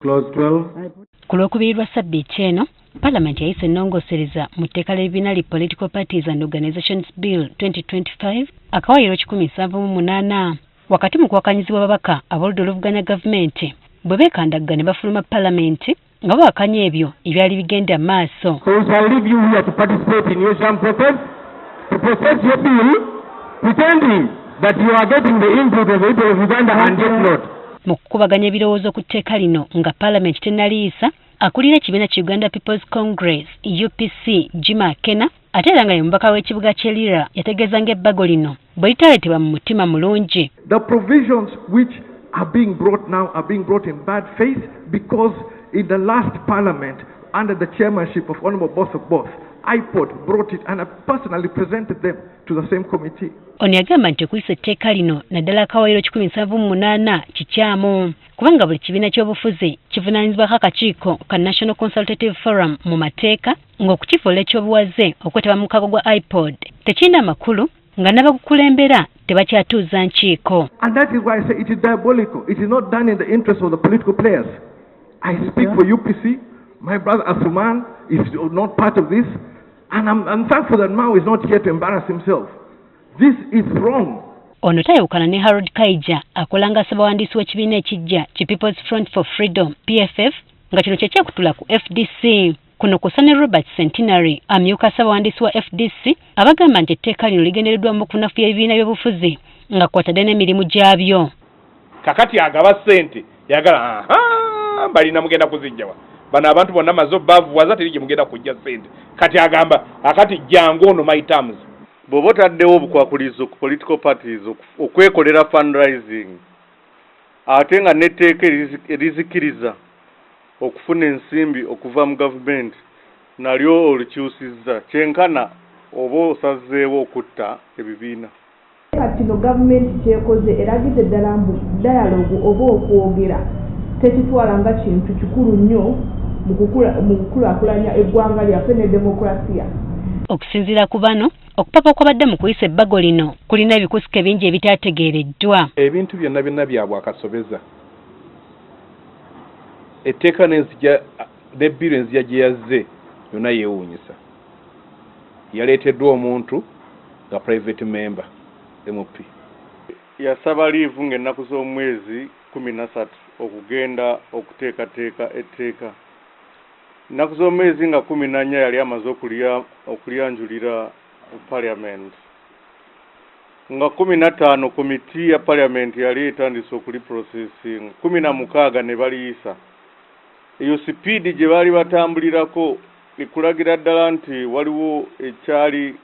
Clause 12. Ku Lwokubiri lwa ssabbiiti eno, Palamenti yayisa ennongoosereza mu tteeka ly'ebibiina li Political Parties and Organizations Bill 2025 akawaayiro 178, wakati mu kuwakanyizibwa ababaka ab'oludda oluvuganya gavumenti bwe beekandagga ne bafuluma Palamenti nga bawakanya ebyo ebyali bigenda mu maaso. So we shall leave you here to participate in your sham process, to process your bill, pretending that you are getting the input of the people of Uganda and yet not. Mu kukubaganya ebirowoozo ku tteeka lino nga Palamenti tennaliyisa, akulira ekibiina ki Uganda People's Congress, UPC, Jim Akena, ate era nga ye mubaka w'ekibuga ky'e Lira, yategeeza ng'ebbago lino bwe litaleetebwa mu mutima mulungi. The provisions which are being brought now are being brought in bad faith because in the last parliament, under the chairmanship of Honorable Both of Both, IPOD brought it and I personally presented them to the same committee. Ono yagamba nti okuyisa etteeka lino, naddala akawaayiro 178, kikyamu kubanga buli kibiina ky'obufuzi kivunaanyizibwako akakiiko ka National Consultative Forum mu mateeka, ng'okukifuula ekyobuwaze okwetaba mu mukago gwa IPOD tekirina makulu nga n'abagukulembera tebakyatuuza nkiiko. And that is why I say it is diabolical. It is not done in the interest of the political players. I speak for UPC. My brother Asuman is not part of this. And I'm thankful that Mao is not here to embarrass himself. This is wrong. Ono tayawukana ne Harold Kaija, akola nga ssabawandiisi w'ekibiina ekijja ki People's Front for Freedom, PFF, nga kino kye kyekutula ku FDC. Kuno kw'ossa ne Robert Centenary, amyuka ssabawandiisi wa FDC, abagamba nti etteeka lino ligendereddwamu okunafuya ebibiina by'obufuzi nga kwatadde n'emirimu gyabyo. Kakati agaba ssente yagala aha balina mugenda kuzijjawa bano abantu bonna maze obavuwaza, teri gye mugenda kujja ssente. Kati agamba akati jangu ono my terms. Bw'oba otaddewo obukwakulizo ku political parties okwekolera fundraising, ate nga n'etteeka erizikiriza okufuna ensimbi okuva mu gavumenti nalyo olukyusizza, kyenkana oba osazeewo okutta ebibiina. Kati kino gavumenti kyekoze eragidde ddala mbu dialogue oba okwogera tekitwala nga kintu kikulu nnyo mu kukulaakulanya eggwanga lyaffe ne demokulasiya. Okusinziira ku bano, okupapa kwabadde mu kuyisa ebbago lino kulina ebikusike bingi ebitaategeereddwa. Ebintu byonna byonna byabwe akasobeza etteeka n'enzija n'ebbiiro, enzija gye yazze yonna yeewuunyisa. Yaleeteddwa omuntu nga private member, MP. Yasaba leave ng'ennaku z'omwezi 13 okugenda okuteekateeka etteeka. Ennaku z'omwezi nga 14 yali amaze okulyanjulira parliament, nga 15 komiti ya parliament yali etandise okuliprocessing, 16 ne baliyisa. Eyo sipiidi gye baali batambulirako ekulagira ddala nti waliwo ekyali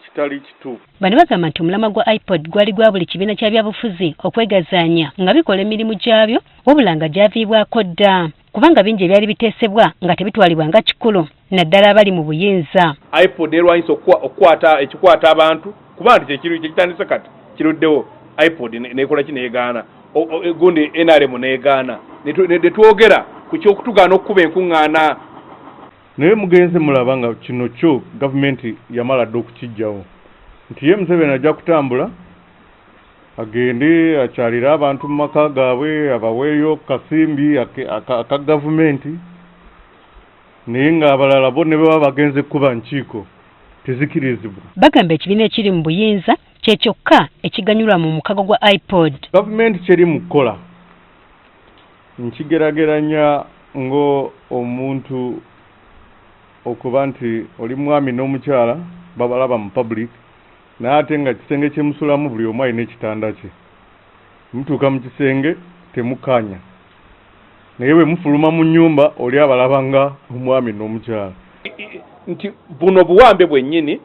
kitali kituufu. Bano bagamba nti omulamwa gwa IPOD gwali gwa buli kibiina kya byabufuzi okwegazaanya nga bikola emirimu gyabyo, wabula nga gyaviibwako dda kubanga bingi ebyali biteesebwa nga tebitwalibwa nga kikulu, naddala abali mu buyinza. IPOD erwanyisa okukwata ekikwata abantu, kuba nti kyekitandise kati kiruddewo. IPOD nekola ki? Negaana. Gundi NRM negaana. Ne twogera ku kyokutugaana okukuba enkuŋŋaana. Naye mugenze mulaba nga kino kyo gavumenti yamala dda okukiggyawo nti ye Museveni ajja kutambula agende akyalire abantu mu maka gaabwe, abaweeyo kasimbi aka gavumenti, naye ng'abalala bo ne bwe baba bagenze kuba nkiiko tezikirizibwa. Bagamba ekibiina ekiri mu buyinza kye kyokka ekiganyulwa mu mukago gwa IPOD. Gavumenti kyeri mu kukola nkigerageranya ng'omuntu okuba nti oli mwami n'omukyala babalaba mu public, naye ate nga kisenge kyemusulamu buli omu alina ekitanda kye. Mutuuka mu kisenge temukkaanya, naye bwe mufuluma mu nnyumba oli abalaba nga omwami n'omukyala. Nti buno buwambe bwennyini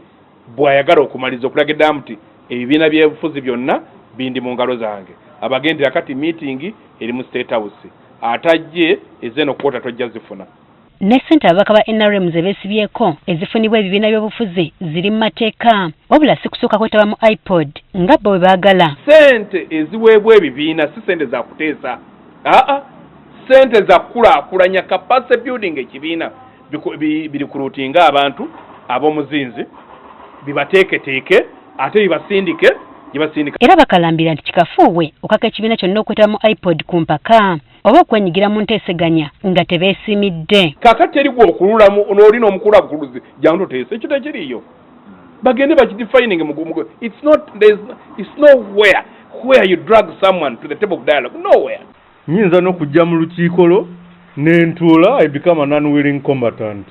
bw'ayagala okumaliza okulaga eddala nti ebibiina by'ebufuzi byonna bindi mu ngalo zange. Abagendera kati meeting eri mu State House, atajje ezeno kwota tojja zifuna. Ne ssente ababaka ba NRM ze beesibyeko ezifunibwa ebibiina by'obufuzi ziri mu mateeka, wabula si kusooka kwetaba mu IPOD nga bo bwe baagala. Ssente eziweebwa ebibiina si ssente za kuteesa, aa, ssente za kukulaakulanya capacity building. Ekibiina birecruitinga abantu ab'omuzinzi, bibateeketeeke ate bibasindike. Gye basindika. Era bakalambira nti kikafuuwe okaka ekibiina kyonna okwetaba mu IPOD ku mpaka oba okwenyigira mu nteeseganya nga tebeesimidde. Kaakati teri gwe okululamu n'oli n'omukulabukuluzi jangu toteesa, ekyo tekiriiyo. Bagende bakidefining mu it's not, there's, it's nowhere where you drag someone to the table of dialogue, nowhere. Nyinza n'okujja mu lukiiko lwo nentuula, I become an unwilling combatant,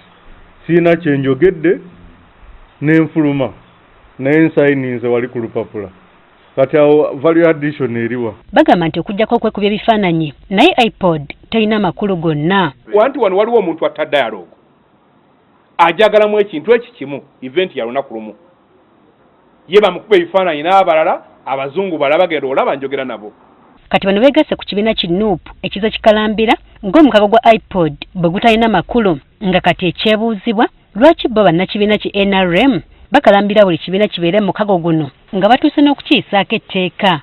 sirina kyenjogedde nenfuluma, naye nsayininze wali ku lupapula. Kati awo value addition eriwa? Bagamba nti okuggyako okwekubya ebifaananyi, naye IPOD terina makulu gonna. Wanti wano waliwo omuntu atta dialogue, ajagalamu ekintu eki kimu, event ya lunaku lumu, ye bamukuba ebifaananyi n'abalala abazungu bala bagenda olaba njogera nabo. Kati bano beegasse ku kibiina ki NUP ekiza kikalambira ng'omukago gwa IPOD bwe gutalina makulu, nga kati ekyebuuzibwa lwaki bo bannakibiina ki NRM bakalambira buli kibiina kibeere mu mukago guno nga batuuse n'okukiyisaako etteeka.